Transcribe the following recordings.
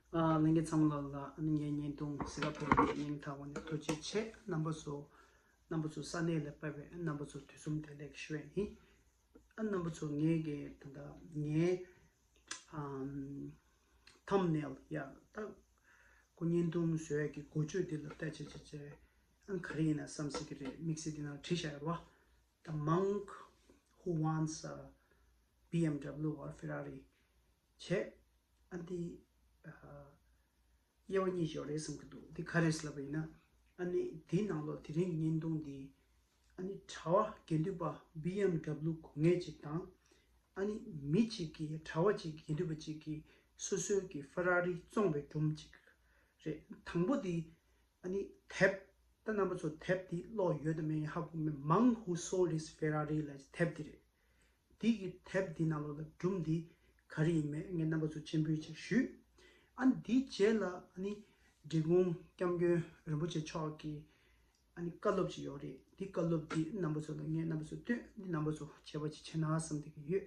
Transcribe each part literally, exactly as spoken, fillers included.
ཨ། ལྷན་རྒྱས་ཚང་མ་ལ་ལ་ཨ་ནི་ངའི་བརྙན་ཐུང་གཟིགས་ག་ཕེབས་པའི་སྙིང་ཐག་པ་ནས་ཐུགས་རྗེ་ཆེ། རྣམ་པ་ཚོ་རྣམ་པ་ཚོ་ས་གནས་ལ་ཕེབས་པའི་རྣམ་པ་ཚོ་དུས་གསུམ་བདེ་ལེགས་ཞུ་ཡ་ཡིན། ཨ། རྣམ་པ་ཚོ་ངའི་གི་ད་ལྟ་ངའི་ཨམ་ཐམ་ནེལ་ཡ་ད་ཁོ་བརྙན་ཐུང་བཟོ་ཡ་གི་འགོ་བརྗོད་འདི་ལ་ལྟ་བྱེད་བྱེད་བྱེད། ཨ། ག་རེ་ཡིན་ན་བསམ་སྲིད་ཀྱི་རེད། དམིགས་བསལ་འདི་ནང་བྲིས་བཞག་ཡོད་རེད་བ། The monk who wants a B M W or Ferrari བྱས། ཨ། འདི་ཨ་དབྱེ་བ་གཉིས་ཡོད་རེད་བསམ་གྱི་འདུག་འདི་ག་རེ་ལབ་པ་ཡིན་ན། ཨ་ནི་འདིའི་ནང་ལོགས་དེ་རིང་གི་བརྙན་ཐུང་འདི་ཨ་ནི་གྲྭ་པ་དགེ་འདུན་པ་B M W གོན་མཁན་ཅིག་དང་། ཨ་ནི་མི་གཅིག་གིས་གྲྭ་པ་གཅིག་དགེ་འདུན་པ་གཅིག་གིས་སོ་སོའི་གི་ཧྥེ་ར་རི་བཙོངས་པའི་སྒྲུང་གཅིག་རེད། དང་པོ་འདི་ཨ་ནི་དེབ། ད་རྣམ་པ་ཚོ་དེབ་འདི་ཀློག་ཡོད་དམ་མེད་ཧ་གོ་མེད། Monk Who Sold His Ferrari ལབ་དེབ་འདི་རེད། འདི་གི་དེབ་འདི་ནང་ལོགས་ལ་སྒྲུང་འདི་ག་རེ་ཡིན་མེད་ངས་རྣམ་པ་ཚོ་སྤྱན་འབུལ་ཅིག་ཞུས། ཨ་ནི་འདིའི་རྗེས་ལ་ཨ་ནི་འབྲི་གུང་སྐྱབས་མགོན་རིན་པོ་ཆེ་མཆོག་གི་ཨ་ནི་བཀའ་སློབ་ཅིག་ཡོད་རེད། འདི་བཀའ་སློབ་འདི་རྣམ་པ་ཚོ་ལ་ངས་རྣམ་པ་ཚོ་སྟོན། འདི་རྣམ་པ་ཚོ་བྱས་པ་ཅིག་བྱས་ན་བསམ་བསྡད་ཀྱི་ཡོད།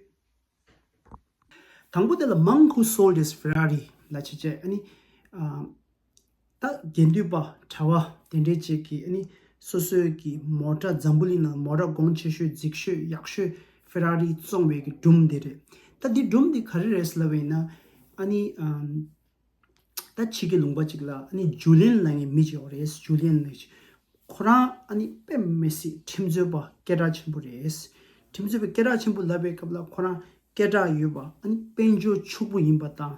དང་པོ་དེ་ལ་Monk Who Sold His Ferrari ལབ་བྱས་བྱས། ཨ་ནི་ཨ་ད་དགེ་འདུན་པ་གྲྭ་པ་དེ་འདྲའི་ཅིག་གིས་ཨ་ནི་སོ་སོའི་གི་མོ་ཊ། འཛམ་བུ་གླིང་ནང་མོ་ཊ་གོང་ཆེ་ཤོས་རྫིག་ཤོས་ཡག་ཤོས་ཧྥེ་ར་རི་བཙོངས་པའི་གི་སྒྲུང་དེ་རེད། ད་འདི་སྒྲུང་འདི་ག་རེ་རེད་ལབ་པ་ཡིན་ན། ཨ་ནི་ཨམ་ད་ཕྱི་རྒྱལ་ལུང་པ་ཅིག་ལ་ཨ་ནི་ཇུ་ལིན་ལབ་མཁན་མི་ཅིག་ཡོད་རེད། ཇུ་ལིན་ལབ་མཁན་ཅིག་ཁོ་རང་ཨ་ནི་དཔེ་མི་སྲིད་ཁྲིམས་རྩོད་པ་སྐད་གྲགས་ཆེན་པོ་རེད། ཁྲིམས་རྩོད་པ་སྐད་གྲགས་ཆེན་པོ་ལབ་པའི་སྐབས་ལ་ཁོ་རང་སྐད་གྲགས་ཡོད་པ། ཨ་ནི་དཔལ་འབྱོར་ཕྱུག་པོ་ཡིན་པ་དང་།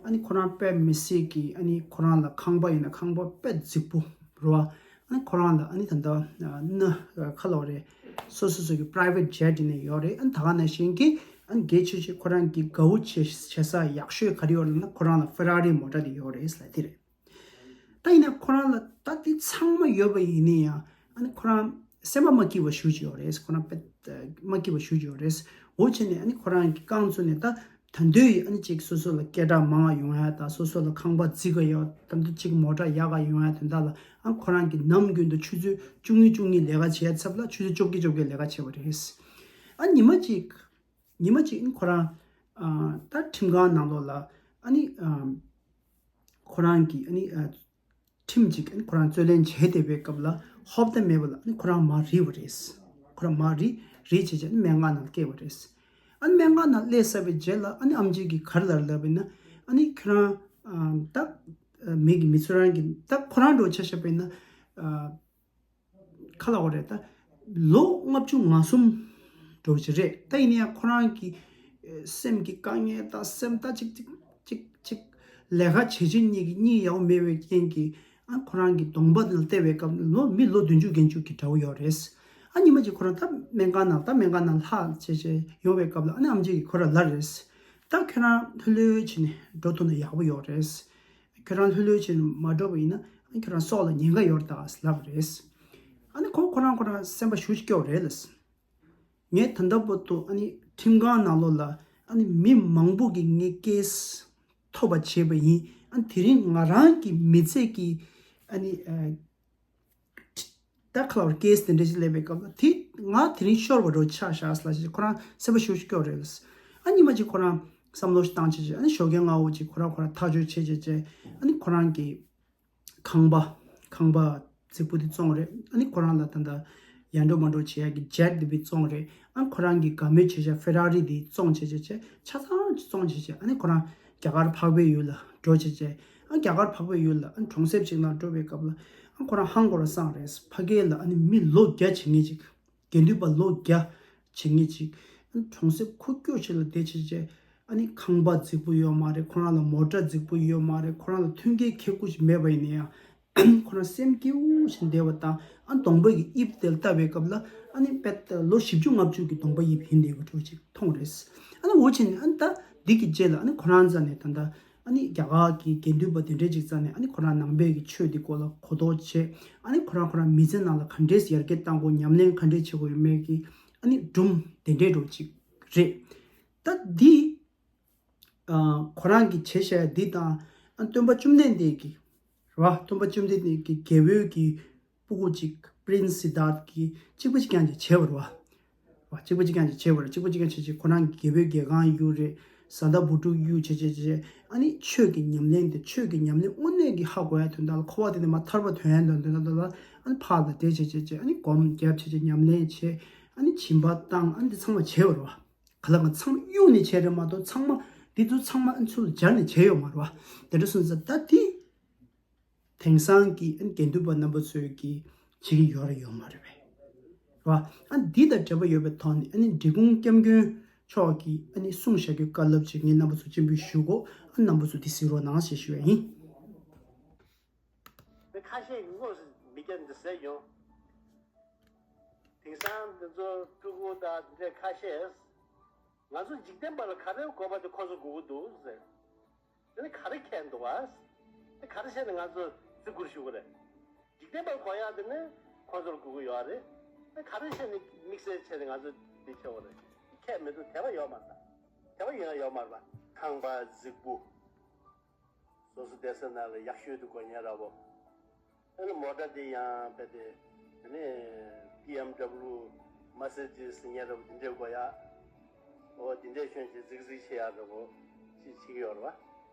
ཨ་ནི་ཁོ་རང་དཔེ་མི་སྲིད་ཀྱི། ཨ་ནི་ཁོ་རང་ལ་ཁང་པ་ཡིན་ན་ཁང་པ་དཔེ་རྫིག་པོ་རེད་བ། ཨ་ནི་ཁོ་རང་ལ་ཨ་ནི་ད་ལྟ་ཨ་ནི་ཁ་ལོ་རེད། སོ་སོ་སོ་གི་པ་རའི་ཝེཊ་ཇེཊ་ཡིན་ན་ཡོད་རེད། ཨ་ནི་ད་ག་ནང་བཞིན་གྱི་ཨ་ནི་གལ་ཆེ་ཆེ་ཁོ་རང་གི་དགའ་བོ་བྱེད་བྱེད་ས་ཡག་ཤོས་ག་རེ་ཡོད་ལབ་ན། ཁོ་རང་ལ་ཧྥེ་ར་རི་མོ་ཊ་དེ་ཡོད་རེད་ལབ་དེ་རེད། ད་ཡིན་ན་ཁོ་རང་ལ་ད་དེ་ཚང་མ་ཡོད་པ་ཡིན་ན་ཡང་། ཨ་ནི་ཁོ་རང་སེམས་པ་མ་སྐྱིད་པ་ཞེ་པོ་ཅིག་ཡོད་རེད། ཁོ་རང་དཔེ་མ་སྐྱིད་པ་ཞེ་པོ་ཅིག་ཡོད་རེད། འོ་བྱས་ནས་ཨ་ནི་ཁོ་རང་གི་རྐང་བཙུགས་ནས། ད་ད་དུང་ཨ་ནི་ཅིག་སོ་སོ་ལ་སྐད་གྲགས་མང་བ་ཡོང་ཡ་དང་། སོ་སོ་ལ་ཁང་པ་རྫིག་པ་ཡོང་། ད་དུང་ཅིག་མོ་ཊ་ཡག་ག་ཡོང་ཡ། དོན་དག་ལ་ཨ་ཁོ་རང་གི་ནམ་རྒྱུན་དུ་ཆུ་ཚོད་བཅུ་གཉིས་བཅུ་གཉིས་ལས་ཀ་བྱེད་ཡ་ཚབ་ལ་ཆུ་ཚོད་བཅོ་བརྒྱད་བཅོ་བརྒྱད་ལས་ཀ་བྱེད་པ་རེད། ཨ་ཉི་མ་གཅིག་ཉི་མ་གཅིག་ཨ་ནི་ཁོ་རང་ཨ་ད་ཁྲིམས་ཁང་ནང་ལོགས་ལ་ཨ་ནི་ཨ་ཁོ་རང་གི་ཨ་ནི་ཨ་ཁྲིམས་ཅིག་ཨ་ནི་ཁོ་རང་རྩོད་ལེན་བྱས་བསྡད་པའི་སྐབས་ལ་ཧོབ་ཏེ་མེད་པ་ལ་ཨ་ནི་ཁོ་རང་མར་རིལ་བ་རེད། ཁོ་རང་མར་རིལ་རིལ་བྱས་བྱས་ཨ་ནི་སྨན་ཁང་ནང་བསྐྱལ་བ་རེད། ཨ་ནི་སྨན་ཁང་ནང་སླེབས་ཚར་བའི་རྗེས་ལ་ཨ་ནི་ཨེམ་ཆི་གིས་ག་རེ་ལབ་ལབ་པ་ཡིན་ན། ཨ་ནི་ཁྱོད་རང་ཨ་ད་མི་གི་མི་ཚོ་རང་གི་ད་ཁོ་རང་འདྲ་བོ་ཆ་བཞག་པ་ཡིན་ན། ཨ་ག་ལབ་དགོས་རེད། ད་ལོ་ལྔ་བཅུ་ང་གསུམ་འདྲ་བོ་ཅིག་རེད། ད་ཡིན་ན་ཡང་ཁོ་རང་གི་ཨེ་སེམས་ཀྱི་དཀའ་ངལ་དང་། སེམས་ད་ཅིག་ཅིག་ཅིག་ཅིག་ལས་ཀ་བྱེད་བྱེད་གཉིས་ཀྱི་གཉིད་ཡག་པོ་མེད་པའི་རྐྱེན་གྱིས། ཨ་ཁོ་རང་གི་གདོང་པ་ནང་བལྟས་པའི་སྐབས་ལ་ལོ་མི་ལོ་བདུན་ཅུ་བརྒྱད་ཅུ་གི་འདྲ་བོ་ཡོད་རེད། ཨ་ཉི་མ་གཅིག་ཁོ་རང་ད་སྨན་ཁང་ནང་། ད་སྨན་ཁང་ནང་ལྷག་བྱས་བྱས་ཡོང་བའི་སྐབས་ལ་ཨ་ནི་ཨེམ་ཆི་གིས་ཁོ་རང་ལབ་རེད། ད་ཁྱོད་རང་ལྷོད་ལྷོད་བྱས་ནས་འགྲོ་ཐུབ་ན་ཡག་པོ་ཡོད་རེད། ཁྱོད་རང་ལྷོད་ལྷོད་བྱས་ནས་མ་འགྲོ་བ་ཡིན་ན་ཨ་ཁྱོད་རང་སྲོག་ལ་ཉེན་ཁ་ཡོད་རེད་ད་ལབ་རེད། ཨ་ནི་ཁོ་ཁོ་རང་ཁོ་རང་སེམས་པ་ཞེ་པོ་ཅིག་སྐྱོ་རེད་ལབ། ངས་ད་ལྟ་བར་དུ་ཨ་ནི་ཁྲིམས་ཁང་ནང་ལོགས་ལ་ཨ་ནི་མི་མང་པོ་གིས་ངའི་ཀེ་སི་ཐོབ་པ་བྱས་པ་ཡིན། ཨ་ནི་དེ་རིང་ང་རང་གི་མི་ཚེ་གི་ཨ་ནི་ཨ་ད་ག་ལབ་དགོས་རེད། ཀེ་སི་དེ་འདྲ་ཞིག་སླེབས་པའི་སྐབས་ལ་དེ་ང་དེ་རིང་ཤོར་བ་འདྲ་བོ་ཆགས་བཞག་ལབ་བྱས་ཁོ་རང་སེམས་པ་ཞེ་པོ་ཅིག་སྐྱོ་རེད་ལབ། ཨ་ཉི་མ་གཅིག་ཁོ་རང་བསམ་བློ་ཞིག་བཏང་བྱས་བྱས། ཨ་ནི་ཞོགས་ཀས་སྔ་པོ་ཅིག་ཁོ་རང་ཁོ་རང་ཐག་གཅོད་བྱས་བྱས་བྱས། ཨ་ནི་ཁོ་རང་གི་ཁང་པ། ཁང་པ་རྫིག་པོ་དེ་བཙོངས་རེད། ཨ་ནི་ཁོ་རང་ལ་ད་ལྟ་ཡར་འགྲོ་མར་འགྲོ་བྱེད་ཡག་གི་ཇེཊ་དེ་བི་བཙོངས་རེད། ཨ་ཁོ་རང་གི་དགའ་མོས་བྱེད་བྱ་ཧྥེ་ར་རི་དེ་བཙོངས་བྱས་བྱས་བྱས། ཆ་ཚང་བཙོངས་བྱས་བྱས། ཨ་ནི་ཁོ་རང་རྒྱ་གར་འཕགས་པའི་ཡུལ་ལ་འགྲོ་བྱས་བྱས། ཨ་རྒྱ་གར་འཕགས་པའི་ཡུལ་ལ་ཨ་ནི་གྲོང་གསེབ་ཅིག་ནང་འགྲོ་བའི་སྐབས་ལ་ཨ་ཁོ་རང་ཧང་གོ་ར་སངས་རེད། ཕ་གི་ལ་ཨ་ནི་མི་ལོ་བརྒྱ་བྱེད་མཁན་ཅིག་དགེ་འདུན་པ་ལོ་བརྒྱ་བྱེད་མཁན་ཅིག་ཨ་ནི་གྲོང་གསེབ་ཁུག་ཀྱོག་ཅིག་ལ་བསྡད་བྱས་བྱས། ཨ་ནི་ཁང་པ་རྫིག་པོ་ཡོད་མ་རེད། ཁོ་རང་ལ་མོ་ཊ་རྫིག་པོ་ཡོད་མ་རེད། ཁོ་རང་ལ་མཐུན་རྐྱེན་ཁེ་ཁུག་ཅིག་མེད་པ་ཡིན་ན་ཡང་། ཁོ་རང་སེམས་སྐྱིད་པོ་ཞིག་བསྡད་པ་དང་། ཨ་གདོང་པ་གི་དབྱིབས་དེ་ལ་ལྟ་བའི་སྐབས་ལ་ཨ་ནི་དཔེ་ལོ་བཞི་བཅུ་ལྔ་བཅུ་གི་གདོང་པ་དབྱིབས་ཡིན་བསྡད་པ་འདྲ་ཅིག་མཐོང་རེད། ཨ་ནི་འོ་བྱས་ནས་ཨ་ནི་ད་འདི་གི་རྗེས་ལ་ཨ་ནི་ཁོ་རང་རྩ་ནས་ད་ལྟ་ཨ་ནི་རྒྱ་གར་གྱི་དགེ་འདུན་པ་དེ་འདྲས་ཅིག་རྩ་ནས་ཨ་ནི་ཁོ་རང་ནང་པའི་གི་ཆོས་འདི་སྐོར་ལ་གོ་རྟོགས་བྱས། ཨ་ནི་ཁོ་རང་ཁོ་རང་མི་ཚེ་ནང་ལ་ག་འདྲས་ཡར་རྒྱས་གཏང་དགོས། ཉམས་ལེན་ག་འདྲས་བྱེད་དགོས་ཡོད་མེད་ཀྱི་ཨ་ནི་སྒྲུང་དེ་འདྲས་འདྲ་ཅིག་རེད། ད་འདི་ཨ་ཁོ་རང་གིས་བྱས་བཞག་འདི་དང་། ཨ་སྟོན་པ་བཅོམ་ལྡན་འདས་ཀྱི་རེད་བ། སྟོན་པ་བཅོམ་ལྡན་འདས་ཀྱི་རྒྱལ་པོའི་གི་སྤུ་གུ་ཅིག་པྲིན་སི་དཱརྠ་གིས་གཅིག་པ་གཅིག་རྐྱང་ཅིག་བྱས་པ་རེད་བ། བ་གཅིག་པ་གཅིག་རྐྱང་ཅིག་བྱས་པ་རེད། གཅིག་པ་གཅིག་རྐྱང་བྱས་བྱས་ཁོ་རང་གི་རྒྱལ་པོའི་རྒྱལ་ཁང་གཡུགས་རེད། བཟའ་ཟླ་བུ་ཕྲུག་གཡུག་བྱས་བྱས་བྱས། ཨ་ནི་ཆོས་ཀྱི་ཉམས་ལེན་དེ། ཆོས་ཀྱི་ཉམས་ལེན་དངོས་གནས་ཀྱི་ཧ་གོ་ཡ་དོན་དག་ལ། འཁོར་བ་དེ་ནས་མར་ཐར་པ་ཐོན་ཡ་དོན་དག་ལ། ཨ་ནི་ཕར་ལ་བསྡད་བྱས་བྱས་བྱས། ཨ་ནི་སྒོམ་རྒྱབ་བྱས་བྱས་ཉམས་ལེན་བྱས། ཨ་ནི་སྦྱིན་པ་བཏང་། ཨ་ནི་འདི་ཚང་མ་བྱས་པ་རེད་བ། ག་ལ་གང་ཚང་མ་གཡུག་ནས་བྱས་རེད་མ་གཏོགས། ཚང་མ་འདི་ཚོ་ཚང་མ་ཨ་ནི་ཚུར་སྦྱར་ནས་བྱས་ཡོད་མ་རེད་བ། དེ་འདྲ་སོང་ཙང་ད་དེ། དེང་སང་གི་ཨ་ནི་དགེ་འདུན་པ་རྣམ་པ་ཚོས་ཀྱི་བྱེད་ཀྱི་ཡོད་རེད་ཡོད་མ་རེད་པས། རེད་བ། ཨ་ནི་འདི་དང་འབྲེལ་བ་ཡོད་པའི་ཐོག་ནས། ཨ་ནི་འབྲི་གུང་སྐྱབས་མགོན་མཆོག་གིས་ཨ་ནི་གསུངས་བཞག་རྒྱུའི་བཀའ་སློབ་ཅིག་ངས་རྣམ་པ་ཚོ་སྤྱན་འབུལ་ཞུ་གོ། ཨ་ནི་རྣམ་པ་ཚོ་འདི་གཟིགས་རོགས་གནང་ཞེས་ཞུ་བ་ཡིན། ཁ་ཤས་ཀྱིས་དངོས་སུ་མི་སྐྱ་འདི་ཟེར་ཡོང་། དེང་སང་འདི་ཚོ་སྤྲུལ་སྐུ་དང་འདི་འདྲ་ཁ་ཤས། ང་ཚོ་འཇིག་རྟེན་པ་ལ་ག་རེ་དགོས་པ་དེ་ཁོ་ཚོ་དགོས་ཀྱི་འདུག་ཟེར། དེ་ནི་ག་རེ་ཁྱད་འདུག་བ། དེ་ག་རེ་བྱས་ནས་ང་ཚོ་བརྩི་བཀུར་ཞུ་གི་རེད། འཇིག་རྟེན་པར་གོ་ཡག་དེ་ནི་ཁོ་ཚོར་དགོས་ཀྱི་ཡོད་རེད། དེ་ག་རེ་བྱས་ནས་དམིགས་བསལ་བྱས་ནས་ང་ཚོ་འདི་བྱེད་དགོས་རེད། ཁྱད་མི་འདུག་དད་པ་ཡོད་མ་རེད། དད་པ་ཡོད་ཡོད་མ་རེད་པ། ཁང་པ་རྫིག་པོ། སོ་སོ་བསྡད་ས་ནང་ལ་ཡག་ཤོས་དེ་དགོས་མཁན་འདྲ་པོ། ཨ་ནི་མོ་ཊ་དེ་ཡང་རྦད་དེ། དེ་ནས་བི་ཨེམ་ཌབ་ལུ། མར་སི་ཌི་སི་ཟེར་མཁན་འདྲ་པོ་དེ་འདྲས་དགོས་ཡ། འོ་དེ་འདྲས་ཤོད་ཅིག་གཟིགས་གཟིགས་བྱེད་ཡ་འདྲ་པོ་ཅིག་བྱེད་ཀྱི་ཡོད་རེད་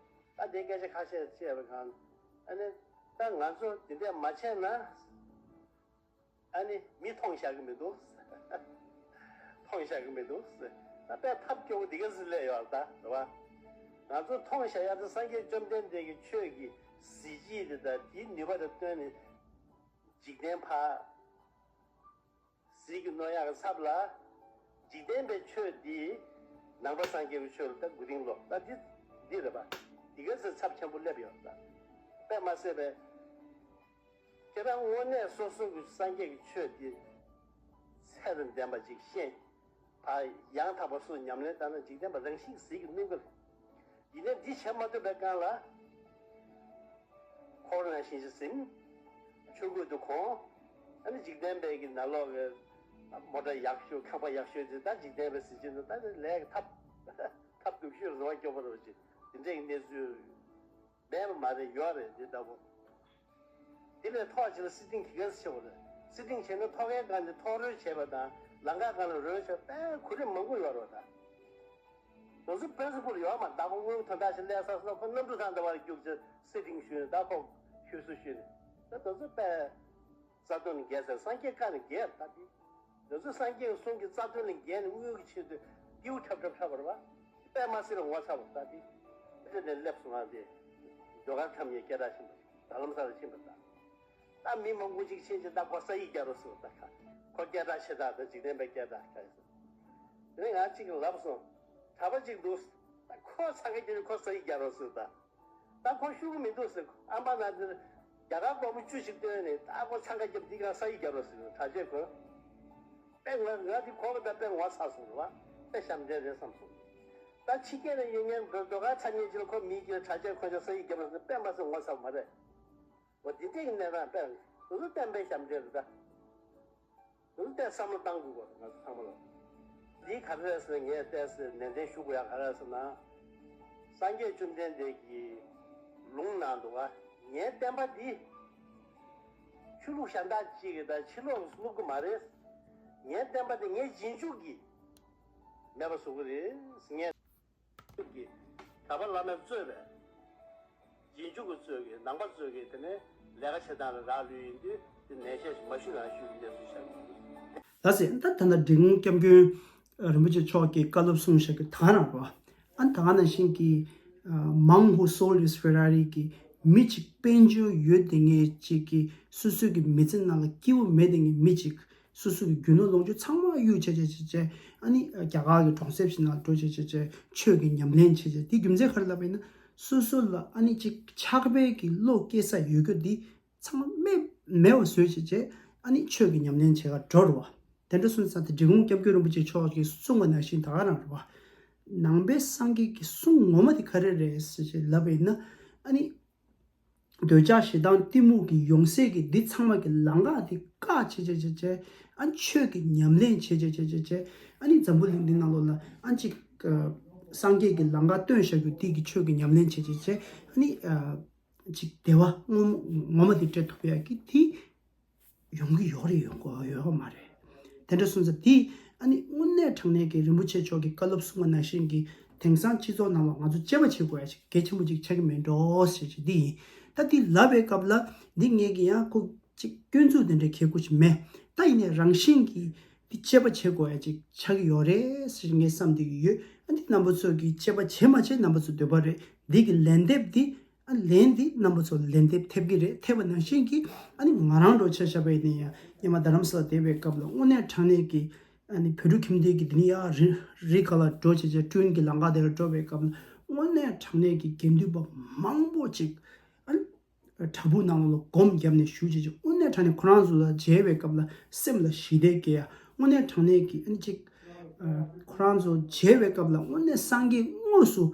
པ། ད་དེ་སྐད་ཆ་ཁ་ཤས་བཤད་པའི་སྒང་། ཨ་ནི་ད་ང་ཚོ་དེ་འདྲས་མ་བྱས་ན། ཨ་ནི་མི་མཐོང་བཞག་གི་མི་འདུག་མཐོང་བཞག་གི་མི་འདུག་ད་དཔེ་ཐབས་སྐྱོ་པོ་འདི་ག་ཟིག་སླེབས་ཡོད་ད། རེད་པ། ང་ཚོ་མཐོང་བཞག་ཡ་དེ་སངས་རྒྱས་བཅོམ་ལྡན་འདས་ཀྱི་ཆོས་ཀྱི་གཟི་བརྗིད་དེ་དང་དེའི་ནུས་པ་དང་བསྟུན་ནས། འཇིག་རྟེན་ཕར་ཟིལ་གྱིས་གནོན་ཡག་གི་ཚབ་ལ། འཇིག་རྟེན་པའི་ཆོས་འདི་ནང་པ་སངས་རྒྱས་པའི་ཆོས་ལ་ད་མགོ་རྟིང་སློག་ད་འདི་འདི་རེད་པ། འདི་ག་ཚོད་ཚབས་ཆེན་པོ་སླེབས་ཡོད་ད། དཔེ་མ་སྲིད་པའི། ཁྱེད་རང་དངོས་གནས་སོ་སོ་གི་སངས་རྒྱས་ཀྱི་ཆོས་འདི་ཚད་དང་ལྡན་པ་ཅིག་ཤེས། ཕར་ཡང་དག་པ་སུ་ཉམས་ལེན་བཏང་ན་འཇིག་རྟེན་པ་རང་བཞིན་ཟིལ་གྱིས་གནོན་གི་རེད། ཡིན་ནའི་འདི་བྱེད་མ་ཐུབ་པའི་སྒང་ལ། འཁོར་ནང་བཞིན་ཞིག་ཟིན། ཆོས་གོས་དུ་གོན། ཨ་ནི་འཇིག་རྟེན་པའི་གི་ནང་ལོགས་ཀྱི་མོ་ཊ་ཡག་ཤོས། ཁང་པ་ཡག་ཤོས་དེ་ད་འཇིག་རྟེན་པའི་གཟི་བརྗིད་དུ། ད་ནི་ལས་ཀྱི་ཐབས་ཐབས་སྡུག་ཤོས་རེད་པ། སྐྱོ་པོ་རེད་པ་ཅིག་དེ་འདྲའི་གནས་ཚུལ་མེད་པ་མ་རེད། ཡོད་རེད་འདི་ལྟ་བུ། དེ་ལས་ཐོག་ཅིག་ལ་སི་ཊིང་གི་ག་ཚོད་ཆེ་བ་རེད། སི་ཊིང་བྱས་ན་ཐོག་ཁའི་སྒང་ནས་ཐོག་རོལ་བྱས་པ་དང་། ལམ་ཁའི་སྒང་ལ་རོལ་བྱས་པ་དཔེ་གོ་རིམ་མང་པོ་ཡོད་རེད་པ་ད། ང་ཚོ་པིན་སི་པལ་ཡོད་མ་རེད། ད་ཁོ་དངུལ་དོན་དག་ཞིག་སླེབས་ཚར་སོང་། ཁོ་གནམ་གྲུ་ཐང་འདྲ་བ་རྒྱུགས་ཚེ་སི་ཊིང་ཞུས་ནས། ད་ཁོ་ཞུ་སུ་ཞུས་ནས། ད་ང་ཚོ་དཔེ་རྩ་དོན་འགལ་ཟེར། སངས་རྒྱས་བཀའ་ནི་འགལ་ད་དེ། ང་ཚོ་སངས་རྒྱས་ཀྱི་གསུང་གི་རྩ་དོན་ལ་འགལ་ནས་དངུལ་གྱི་ཆེད་དུ་ཏིའུ་འཁྲབ་འཁྲབ་འཁྲབ་པ་རེད་པ། དཔེ་མ་སྲིད་ལ་ངོ་ཚ་བ་ད་དེ། དེ་ནས་སླེབས་སོང་ང་དེ། ཟློས་གར་འཁྲབ་མཁན་སྐད་གྲགས་ཆེན་པོ། རྡ་རམ་ས་ལ་ཕྱིན་པ་ད། ད་མི་མང་པོ་ཅིག་ཕྱིན་ཅིག་ད་ཁོ་ས་ཡིག་རྒྱག་རོགས་ཟེར་བ་ད་ཁ། ཁོ་སྐད་གྲགས་ཆེ་དྲགས་ད། འཇིག་རྟེན་པའི་སྐད་གྲགས་ཁ་ཡིན་ཟེར། དེ་ནས་ང་གཅིག་ལབ་སོང་། གྲྭ་པ་གཅིག་འདུག་ད་ཁོ་འཚང་ཁ་རྒྱབ་ནས་ཁོ་ས་ཡིག་རྒྱག་རོགས་ཟེར་ད། ད་ཁོ་ཤོར་གི་མི་འདུག་ཟེར། ཨམ་པ་ན་དེར་རྒྱ་གར་སྒོར་མོ་བཅུ་ཞིག་བཏོན་ནས། ད་ཁོ་འཚང་ཁ་རྒྱབ་འདི་ག་ས་ཡིག་རྒྱག་རོགས་ཟེར། གྲྭ་ཆས་གོན། དཔེ་ང་ང་འདི་གོ་བ་ད་དཔེ་ངོ་ཚ་སོང་རེད་པ། དཔེ་ཞབས་འདྲེན་རེད་བསམ་སོང་། ད་ཕྱི་རྒྱལ་ལ་ཡོད་མཁན་ཟློས་གར་འཁྲབ་མཁན་ཅིག་ལ་ཁོ་མི་གཅིག་ལ་གྲྭ་ཆས་གོན་ཅིག་ས་ཡིག་རྒྱབ་རོགས་ཟེར། དཔེ་མ་སྲིད་ངོ་ཚ་བ་མ་རེད། འོ་དེ་འདྲའི་གནས་སྟངས་དཔེ་ང་ཚོ་བསྟན་པའི་ཞབས་འདྲེན་རེད་ད། ང་ཚོ་བསྟན་བསམ་བློ་བཏང་དགོས་པ་རེད། ང་ཚོ་ཚང་མ་ལ། འདི་ག་རེ་རེད་ཟེར་ན། ངས་བལྟས་ཚེ་ནན་ཏན་ཞུ་དགོས་ཡ་ག་རེ་རེད་ཟེར་ན། སངས་རྒྱས་བཅོམ་ལྡན་འདས་ཀྱི་ལུང་ནང་འདུག་ག་ངའི་བསྟན་པ་འདི་ཆོས་ལུགས་གཞན་དག་ཅིག་གིས་ད་ཕྱི་ལོགས་སུ་བསླུ་གི་མ་རེད། ངའི་བསྟན་པ་འདི་ངའི་རྗེས་འཇུག་གིས་མེད་པ་བཟོ་གི་རེད། ངས་གྲྭ་པ་བླ་མས་གཙོས་པའི་རྗེས་འཇུག་གིས་གཙོས་ཀྱི། ནང་པ་གཙོས་ཀྱི་དེ་ནས་ལས་ཀ་བྱེད་སྟངས་ལ་རག་ལུས་ཡིན་དུས། དེ་ནན་བཤད་མ་ཞུས་ན་ཞུས་ཀྱི་གནས་ཚུལ་ཤར་གྱི་འདུག་ལགས་སེ། ད་ད་ལྟ་འབྲི་གུང་སྐྱབས་མགོན་རིན་པོ་ཆེ་མཆོག་གིས་བཀའ་སློབ་གསུངས་བཞག་གི་ད་ག་རང་རེད་པ། ཨ་ནི་ད་ག་ནང་བཞིན་གྱི་monk who sold his Ferrari གི་མི་གཅིག་དཔལ་འབྱོར་ཡོད་བསྡད་མཁན་གཅིག་གིས་སོ་སོའི་གི་མི་ཚེ་ནང་ལ་སྐྱིད་པོ་མེད་བསྡད་མཁན་མི་གཅིག་སོ་སོ་གི་རྒྱུ་ནོར་ལོངས་སྤྱོད་ཚང་མ་གཡུག་བྱས་བྱས་བྱས་བྱས། ཨ་ནི་རྒྱ་གར་གྱི་གྲོང་གསེབ་ཞིག་ནང་འགྲོ་བྱས་བྱས་བྱས་ཆོས་ཀྱི་ཉམས་ལེན་བྱས་བྱས། དེའི་རྒྱུ་མཚན་ག་རེ་ལབ་པ་ཡིན་ན། སོ་སོ་ལ་ཨ་ནི་ཅིག་ཆགས་པའི་གི་བློ་སྐྱེ་ས་ཡོད་རྒྱུ་འདི་ཚང་མ་མེད་མེད་པ་བཟོས་བྱས་བྱས། ཨ་ནི་ཆོས་ཀྱི་ཉམས་ལེན་བྱེད་གར་འགྲོ་རེད་པ། དེ་འདྲ་སོང་ཙང་དེ་འབྲི་གུང་སྐྱབས་མགོན་རིན་པོ་ཆེ་མཆོག་གིས་གསུངས་པ་ནང་བཞིན་ད་ག་རང་རེད་པ། ནང་པའི་སངས་རྒྱས་ཀྱི་གསུང་ངོ་མ་དེ་ག་རེ་རེད་ཟེར་བྱས་ལབ་པ་ཡིན་ན། ཨ་ནི། འདོད་ཆགས་ཞེ་སྡང་གཏི་མུག་གི་ཡོང་སའི་གི་འདི་ཚང་མ་གི་ལམ་ཁ་དེ་བཀག་བྱས་བྱས་བྱས་བྱས། ཨ་ནི་ཆོས་ཀྱི་ཉམས་ལེན་བྱས་བྱས་བྱས་བྱས་བྱས། ཨ་ནི་འཛམ་བུ་གླིང་འདི་ནང་ལོགས་ལ་ཨ་ནི་ཅིག་ཨ་སངས་རྒྱས་ཀྱི་ལམ་ཁ་སྟོན་བཞག་རྒྱུ་དེ་གི་ཆོས་ཀྱི་ཉམས་ལེན་བྱས་བྱས་བྱས། ཨ་ནི་ཨ་ཅིག་བདེ་བ་ངོ་མ་ངོ་མ་དེ་སྤྲད་ཐུབ་ཡག་གི་དེ་ཡོང་གི་ཡོད་རེད། ཡོང་གི་ཡོད་མ་རེད། དེ་འདྲ་སོང་ཙང་དེ་ཨ་ནི་དངོས་གནས་དྲང་གནས་ཀྱི་རིན་པོ་ཆེ་མཆོག་གི་བཀའ་སློབ་གསུངས་པ་ནང་བཞིན་གྱི་ དེང་སང་སྤྱི་ཚོགས་ནང་ལ་ང་ཚོ་དཔྱད་པ་བྱེད་དགོས་ཡ་ཞིག་གལ་ཆེན་པོ་ཅིག་ཆགས་ཀྱི་མེད་འགྲོ་ཟེར་ཞིག་འདི་ཡིན། ད་འདི་ལབ་པའི་སྐབས་ལ་འདི་ངས་ཀྱི་ཡང་ཁོ་ཅིག་སྐྱོན་འཛུགས་དེ་འདྲའི་གལ་ཁུ་ཞིག་མེད། ད་ཡིན་ནའི་རང་བཞིན་གྱིས་འདི་དཔྱད་པ་བྱེད་དགོས་ཡ་ཅིག་ཆགས་ཀྱི་ཡོད་རེད་ཟེར་ངས་བསམ་བསྡད་ཀྱི་ཡོད། ཨ་འདི་རྣམ་པ་ཚོ་གིས་དཔྱད་པ་བྱེད་མ་བྱེད་རྣམ་པ་ཚོ་འདོད་པ་རེད། འདི་གི་ལན་འདེབས་འདི་ཨ་ལན་འདི་རྣམ་པ་ཚོ་ལན་འདེབས་ཐེབས་ཀྱི་རེད། ཐེབས་པ་ནང་བཞིན་གྱིས་ཨ་ནི་ང་རང་འགྲོ་ཆ་བཞག་པ་ཡིན་ན་ཡང་སྔོན་མ་རྡ་རམ་ས་ལ་བསྡད་པའི་སྐབས་ལ་དངོས་གནས་དྲང་གནས་ཀྱི་ཨ་ནི་བོད་ཕྲུག་ཁྱིམ་སྡེ་གི་འདི་ནི་ཡང་རི་རི་ཁ་ལ་འགྲོ་བྱས་བྱས་ཀྲུན་གྱི་ལམ་ཁ་དེར་འགྲོ་བའི་སྐབས་ལ་དངོས་གནས་དྲང་གནས་ཀྱི་དགེ་འདུན་པ་མང་པོ་ཅིག་ཨ་ནི་བྲག་ཕུག་ནང་ལ་སྒོམ་བརྒྱབ་ནས་བཞུགས་བྱས་བྱས་དངོས་གནས་དྲང་གནས་ཁོ་རང་ཚོ་ལ་མཇལ་བའི་སྐབས་ལ་སེམས་ལ་ཞི་བདེ་སྐྱེ་ཡ། དངོས་གནས་དྲང་གནས་ཀྱི་ཨ་ནི་ཅིག་ཨ་ཁོ་རང་ཚོ་མཇལ་བའི་སྐབས་ལ་དངོས་གནས་སངས་རྒྱས་དངོས་སུ་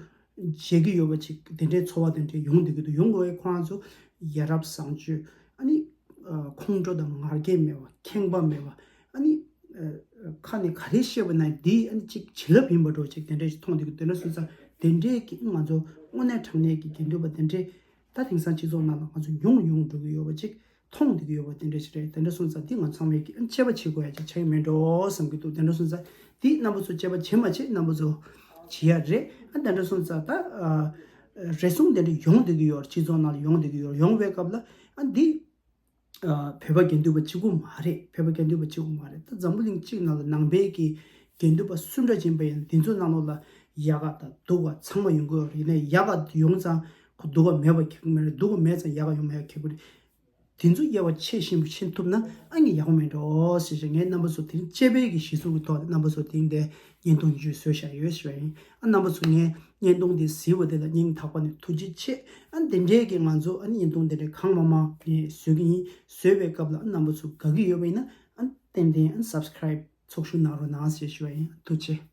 མཇལ་གྱི་ཡོད་པ་ཅིག་དེ་འདྲའི་ཚོར་བ་དེ་འདྲའི་ཡོང་བསྡད་ཀྱི་འདུག་ཡོང་དགོས་པའི་ཁོ་རང་ཚོ་ཡ་རབས་བཟང་སྤྱོད་ཨ་ནི་ཨ་ཁོང་ཁྲོ་དང་ང་རྒྱལ་མེད་པ་ཁེངས་པ་མེད་པ་ཨ་ནི་ཨ་ཁ་ནས་ག་རེ་བཤད་པ་ན་འདི་ཨ་ནི་ཅིག་བྱིན་རླབས་ཡིན་པ་འདྲ་ཅིག་དེ་འདྲ་ཞིག་མཐོང་བསྡད་ཀྱི་འདུག་དེ་འདྲ་སོང་ཙང་དེ་འདྲའི་གི་ང་ཚོ་དངོས་གནས་དྲང་གནས་ཀྱི་དགེ་འདུན་པ་དེ་འདྲའི་ད་དེང་སང་སྤྱི་ཚོགས་ནང་ལ་ང་ཚོ་ཉུང་ཉུང་འགྲོ་གི་ཡོད་པ་ཅིག་མཐོང་བསྡད་ཀྱི་ཡོད་པ་དེ་འདྲ་ཞིག་རེད། དེ་འདྲ་སོང་ཙང་འདི་ང་ཚང་མས་ཀྱི་ཨ་ནི་དཔྱད་པ་བྱེད་དགོས་ཡ་ཅིག་ཆགས་ཀྱི་མེད་འགྲོ་བསམ་གྱི་འདུག་དེ་འདྲ་སོང་ཙང་འདི་རྣམ་པ་ཚོ་དཔྱད་པ་བྱེད་མ་བྱེད་རྣམ་པ་ཚོ་བྱེད་ཡ་རེད། ཨ་དེ་འདྲ་སོང་ཙང་ད་ཨ་རེ་ཟུང་དེ་འདྲ་ཡོང་བསྡད་ཀྱི་ཡོད་རེད། སྤྱི་ཚོགས་ནང་ལ་ཡོང་བསྡད་ཀྱི་ཡོད་རེད། ཡོང་བའི་སྐབས་ལ་ཨ་འདི་ཨ་བོད་པ་དགེ་འདུན་པ་གཅིག་པུ་མ་རེད། བོད་པ་དགེ་འདུན་པ་གཅིག་པུ་མ་རེད། ད་འཛམ་བུ་གླིང་གཅིག་ནང་ལ་ནང་པའི་གི་དགེ་འདུན་པ་སུ་འདྲ་ཅིག་ཡིན་པ་ཡིན་འདི་ཚོ་ནང་ལོགས་ལ་ཡག་ག་དང་སྡུག་ག་ཚང་མ་ཡོང་གི་ཡོད་རེད། ཡིན་ནའི་ཡག་ག་ཡོང་ཙང་ཁོ་སྡུག་ག་མེད་པ་ཁེགས་མ་རེད། སྡུག་ག་མེད་ཙང་ཡག་ག་ཡོང་མ་ཡག་ཁེགས་པ་རེད། དེ་ཚོ་དབྱེ་བ་ཕྱེ་ཤེས་ཤེས་ཐུབ་ན་ཨ་ནི་ཡག་པོ་མེད་འགྲོ་ཞེས་བྱས་ངས་རྣམ་པ་ཚོ་དེ་རིང་དཔྱད་པའི་གི་གཞི་བཟུང་གི་ཐོག་ནས་རྣམ་པ་ཚོ་དེ་རིང་འདི་བརྙན་ཐུང་བརྗོད་བཟོས་བཞག་ཡོད་ཞུ་བ་ཡིན། ཨ་རྣམ་པ་ཚོ་ངས་བརྙན་ཐུང་འདི་གཟིགས་པ་དེ་ལ་སྙིང་ཐག་པ་ནས་ཐུགས་རྗེ་ཆེ། ཨ་འདི་འདྲའི་གི་ང་ཚོ་ཨ་ནི་བརྙན་ཐུང་འདི་འདྲའི་གང་མང་མང་ངས་བཟོ་གི་ཡིན། བཟོས་པའི་སྐབས་ལ་ཨ་རྣམ་པ་ཚོ་དགའ་གི་ཡོད་པ་ཡིན་ན་ཨ་ཏན་ཏན་ཨ་སབ་སི་ཀ་རེབ་ཚོགས་ཞུགས་གནང་རོགས་གནང་ཞེས་ཞུ་བ་ཡིན། ཐུགས་རྗེ་ཆེ།